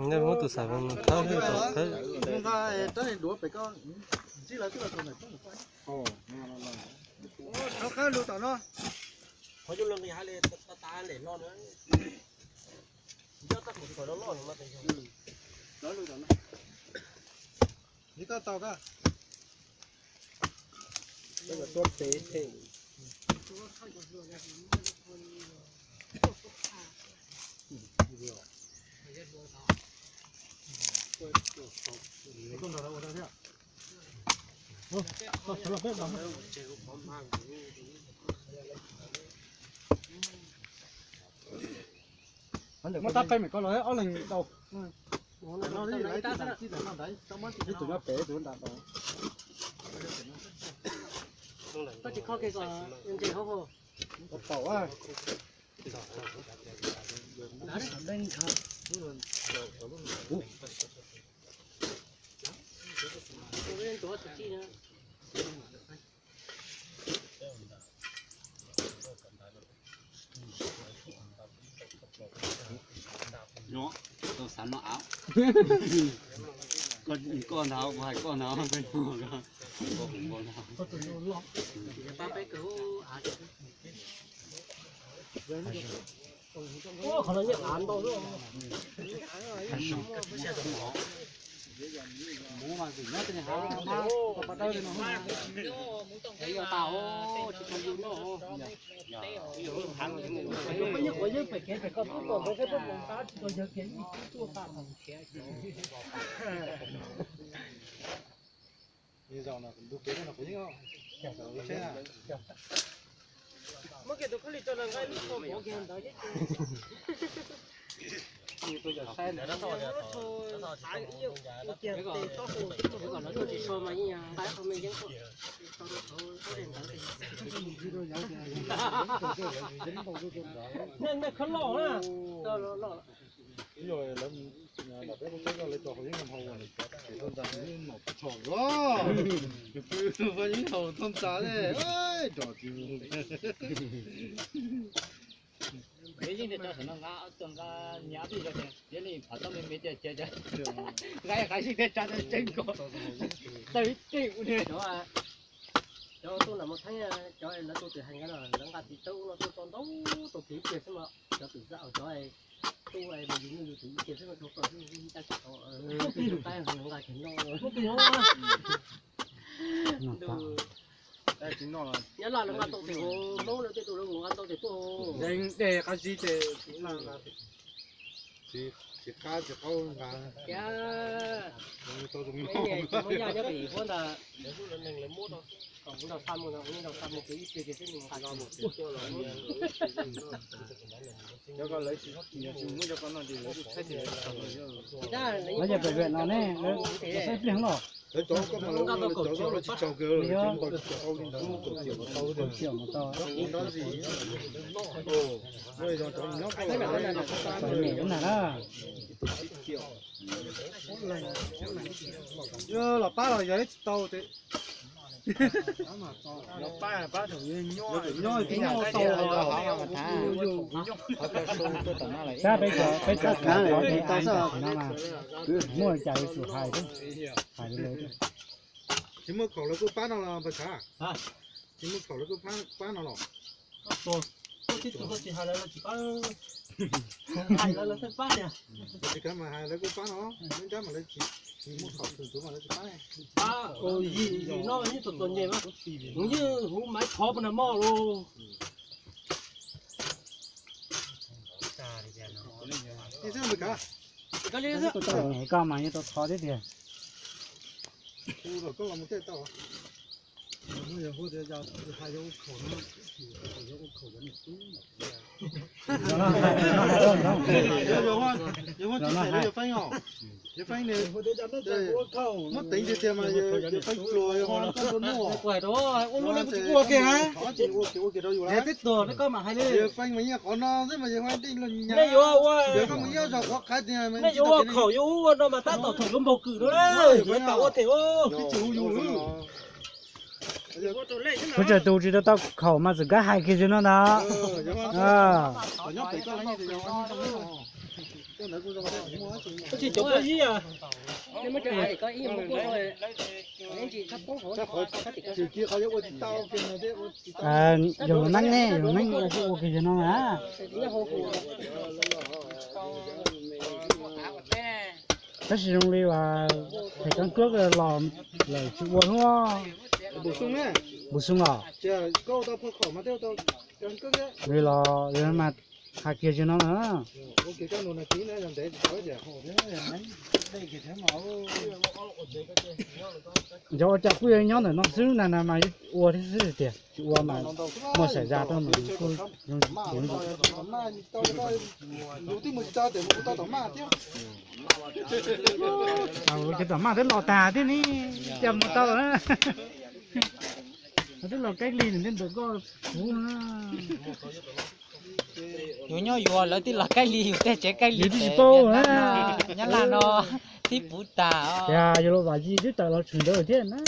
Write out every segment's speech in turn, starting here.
Nej muab tus xav thawb, Muab tab qe me ko los ob leeg daus. Ib tug nyob pem, ib tug nram daus. Koj tsis kho kiag kom ntses hauv hauv. Paum a. Tau xav no av. Koj ntag, kuv hais koj ntag, koj ntag. Qhov no nyiaj av ntau xwb. Muv mas vim nyob tej hav mab ko pas dawb li no, yog tas tsis tau yus noj. Koj nyiaj quav yeeb pem kev pem koj pub kom ntau peb pub mus qab tsis tau yawg kiag ib tug tuaj tas. Muab kiag tus khaub lig rau los nqa lub tsho pov kiag ntawd thiab ces. Nej khab loj na. Ib yog lawv, peb kuj teb koj lawv tso hauv yeeb haus, nom tshom los, pw yeeb haus txog ntxa ne, dom tsis mus. Yeej tias tso saum no nqa, tso nqa nyias ob peb zaug, yog li phav tau me me tiag ces nqa ib qab zib thiab tsa tseeb ko. Tawg ib teg ua li. Cov tuaj nram Moos Theeb, cov lawv tuaj tim hais nqa no, lawv nqa tiv tawb ub no tuaj tso ntau, tau tiv kiag xwb mas cov twm zaj cov tuaj mus yus nyuj yus twm ib kiag xwb mas tau kom xwb ib tag tsis tau, tus qaib nqa kiag noj. Nyob Laj lawv nqa tau tes hauv Hmoob lawv tej tus lawv nqa tau tes tuaj. Yeej dej qab zib ces tsis qab tsis qaub nqa. Cov ko lawv tsis, tsis muab cov ko no ces lawv kuj tshaib tias lawv tsis tau. Lawv yog pem no ne, lawv saib pliag los. Lawv cov ko mas lawv cov zaub lawv tsis tsaug kawg, cov ko tsis tsaug li ntawd, kaum txiam mas tau, kaum txiam mas tau. Cov nyob ko, cov nyob ko, cov nyob ko na. Yog los pab los yog tsis tau ces. Nyob tsis nyob tau. Peb cov, peb cov tau no mas muaj li cas yuav tsum hais, hais li lawv. Tsis muaj khaum lawv kuj pab no los npawg Tshav? Tsis muaj khaum lawv kuj pab no los? Koj tsis hais lawv, lawv tsis pab. Hais lawv, lawv thiaj pab tiag. Tsis kheev mas hais lawv kuj pab no, neb nrab mas lawv tsis, tsis muaj khaum txog tus mas lawv tsis pab. Pab, yim, yim no yeej txom txom nyem mas, yeej huv maiv thov puag nram moj los. Koj mas yeej tau thov thiab tiag. Muab teev tiag tiag mas yawg Feeb pluag yawg ho koj nrog noj. Ua lub no kuv tsis ua kiag na. Yawg Feeb mas yeej qhov no xwb mas yawg Feeb tej luag nyab. Nej yuav ua, nej yuav ua khaum yuav ua no mas tab tom thaum yuav npaug kwm no na, yuav tau ua them ua. Twb tsis hu yus. Kuv tseem tus tsis tau tau khaum mas txawm kab hais kiag zoo no ntag. Yog neeb ne, yog neeb ua kuj ua kiag zoo no na. Tab sis zoo li uas thầy căn cước los lawm tsis ua thiab. Bổ sung los. Li los mas hais kiag zoo no na. Yog ua cas kuj yuav nyob ntawm no xwb na, na mas ua thiab xwb tiag, tsis ua mas muaj xaiv zaj rau mas kuj zoo. Ces tom maj twb los tag thiab ne, cas mus tau. Twb los cách ly nws thiaj ntawm koj kuv. Yus nyob yus lawv twb los cách ly yus tej tsev cách ly twb tsis paub. Nyab Laj no twb puv tas. Yog los vam yig twb tawm los tshwm ntawd thiab na.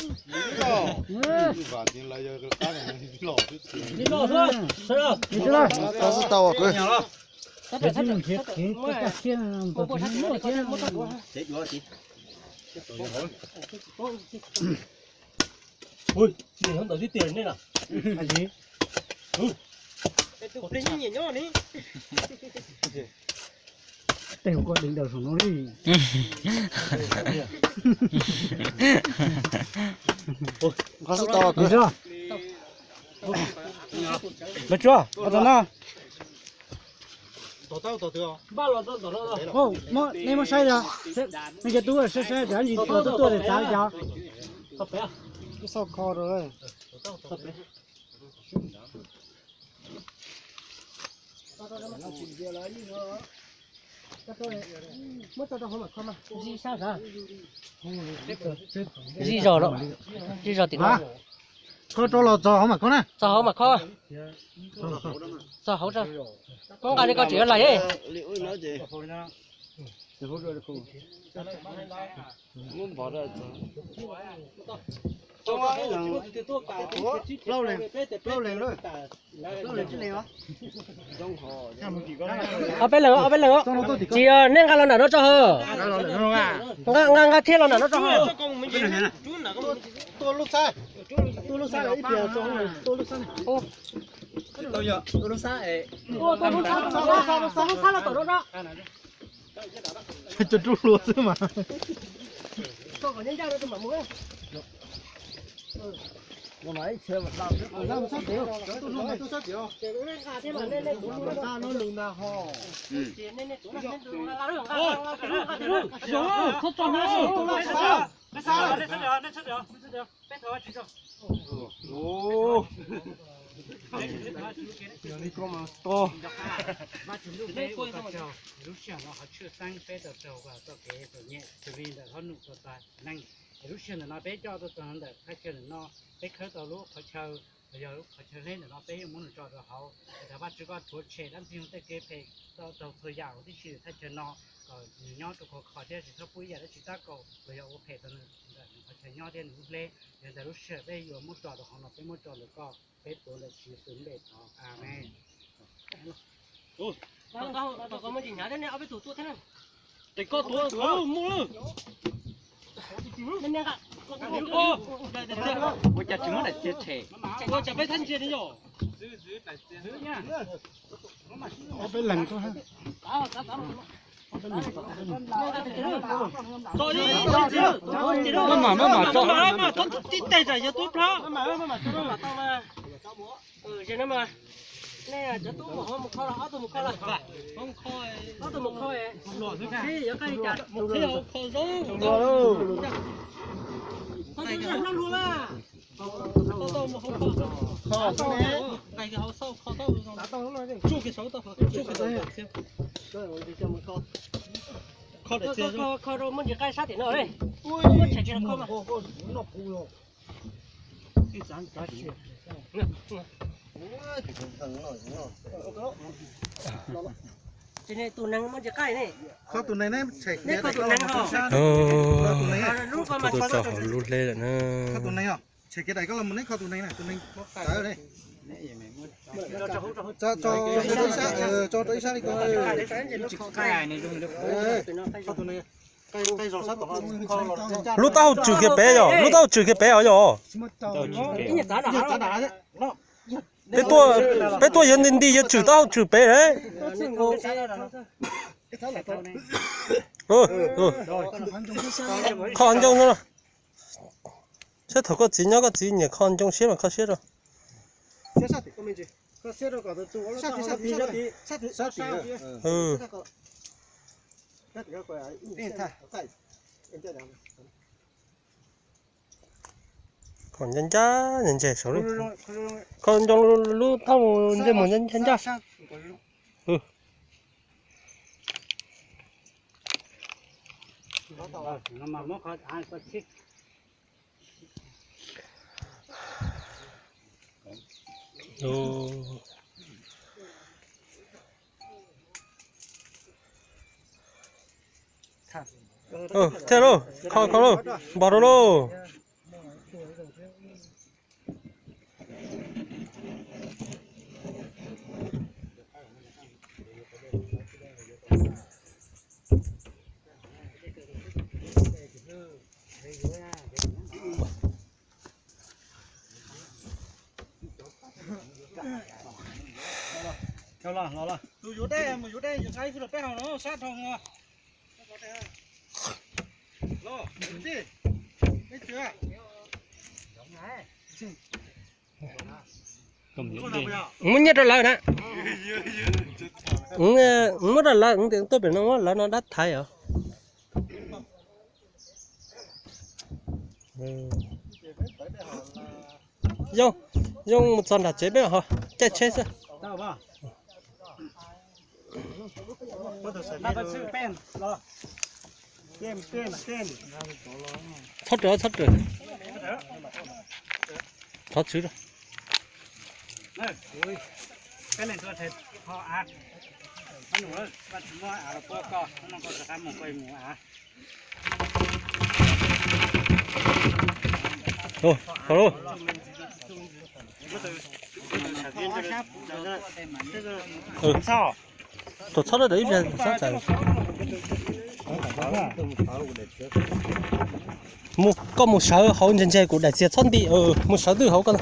Tej hauv koj deev daws saum no li. Npawg Tsuab, ua tom no. Nej muab saib, nej cov tub saib saib cov ntsis tuaj tuaj txav cov. Zij zog, zij zog tim no. Koj rau los txog hauv mas kho na. Txog hauv mas kho. Txog hauv, muab nqa li koj tsis yuav laim. Ob peb leeg, ob peb leeg, tsis yog nej nqa los nram no tso ho. Nqa, nqa, nqa thiaj los nram no tso ho. Cov rub hlua xwb mas. Lub sij hawm no qhov tshwj xeeb peb tau raug txoj kev txom nyem xws li ntawm hlob num txog tag neej. Lub sij hawm ntawm no peb coj tau txog ntawm thaj chaw ntawm no, peb khawb tau lub qhov chaw, los yog lub qhov chaw hleb ntawm no peb yuav muab nws tso rau hauv. Thov Vajtswv koj rhuav tshem dab ntxwg nyoog tej kev phem tau raug txhua yam huv tib si thaj chaw no, kom nws nyob rau khov kho thiab tsis txhob pub ib yam dab tsi tab kaum los yog ua phem rau nws ntawm nws qhov chaw nyob thiab nws lub hleb. Yog ntawm lub sij hawm peb yuav muab tso rau hauv no peb muab tso ntawm koj, peb tuav ntawm Tswv Yexus lub npe thov, amees. Ua cas tsis muab daim txiag tshem? Ua cas peb thab ntsia ne yom? Ob peb leeg tuaj. Maj mam, maj mam tso. Tib teg tsam yog tub plab. Cov tub mus kho los ob tug mus kho los. Ob tug mus kho, yuav koj li cas? Kho zoo. Kho rau muaj ntsis qaib sab tim no, muab tshem tsis kho mas. Tus nees muaj ntsis qaib ne. Kho tus nees, neb tshem kiag tus nees ho. Tuaj txog hauv lub hleb lawm na. Kho tus nees os. Tshem kiag daim koj los mus neb kho tus neeg na, tus neeg tawv ne. Tso, tso, tso rau ib sab li ko. Lub taub hau tswm kiag pem yom, lub taub hau tswm kiag pem os yom. Peb tuaj, peb tuaj yuav nti nti yuav tswm taub hau tswm pem. Kho ncoo no. Saib thaum koj txiv nyob koj txiv nyiam kho ncoo siab mas kho siab rau. Kho ncaj ncaj ncaj saum, kho ncoo lub taub ntsej muag ncaj ncaj. Thiaj lauj, kho kho lauj, npog rau lauj. Tus yuav dej mus yuav dej, yuav nqa ib khub rau peb haus no, sab dhau no. Muab nyiaj rau lawv na. Muab rau lawv, tuaj pem no muab lawv no dab thaiv os. Yooj, Yooj mus txog nram tsev peb ho caij tsheb xwb. Txhob rawm, txhob rawm. Thov tswv rau. Thaum txhob rawm ib pliag txhob txawm. Mus, koj mus sawv hauv ntse ntse kuv daim txiag txhob nti, mus sawv twj hauv koj.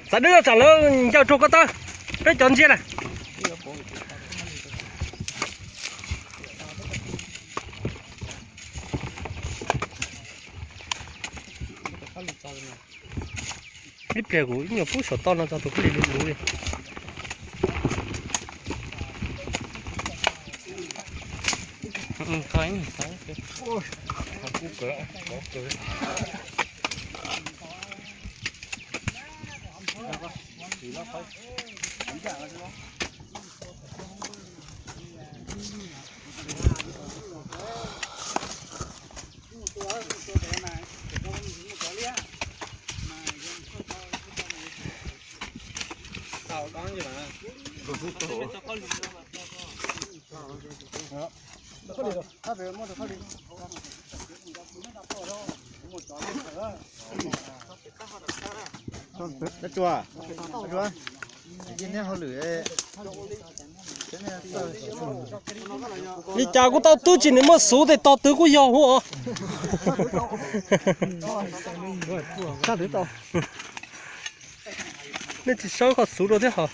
Txav dwb tsam lawv ncaws rau koj tawb, peb cov ntsia na. Ib pliag kuv ib nyuag pub saum toj no tso tus koj li luv luv li. Li cas kuj tau twb tsis, nws muaj xuv tes tos twv kuj yog hu os. Nej tsis sau qhov xuv rau thiab hos.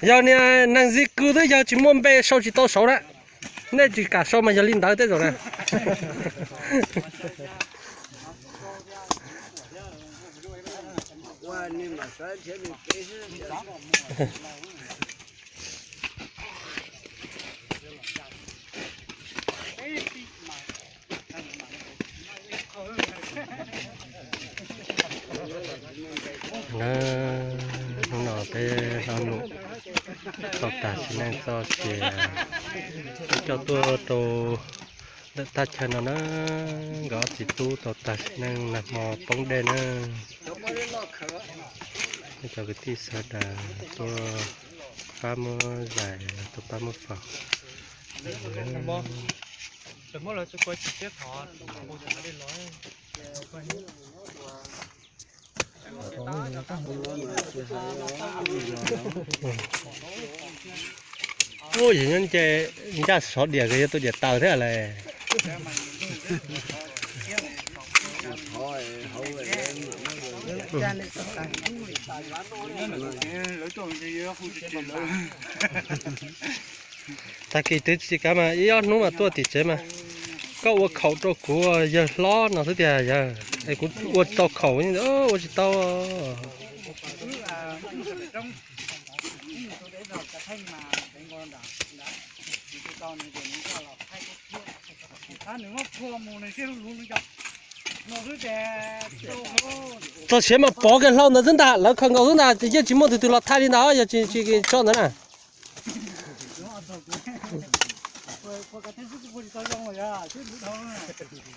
Yog niag neeg zib kwv twb yog tsis muaj npe sau tsis tau saud na. Nej tsis kam sau mas yog li ntawd tej zaum na. Hnub no peb hlob num tau tag sim neej txoj sia, peb coj tuaj rau ntawm thaj chaw no na, nkawd ob txiv tub tau tag sim neej nag hmo poob dej na. Cov kwv tij sawv daws tuaj Pab muab zais, tus pab muab faus. Ub, yog nyob nce ncaj sov diam yog tus diam taws thiab lawm. Tag kis twb tsis kam mas ib ob hnub mas tuaj tim tsev mas koj ua khaum rau kuv yawg hlob no xwb tiag yawg, es kuv ua tsis tau khaum, ua tsis tau. Txog siav mas pov kiag hlau ntawd xwb ntag, lawv khaws nkaus xwb ntag, yeej tsis muaj tus twg los thaij li ntag, yog tsis tsis tso ntawd na.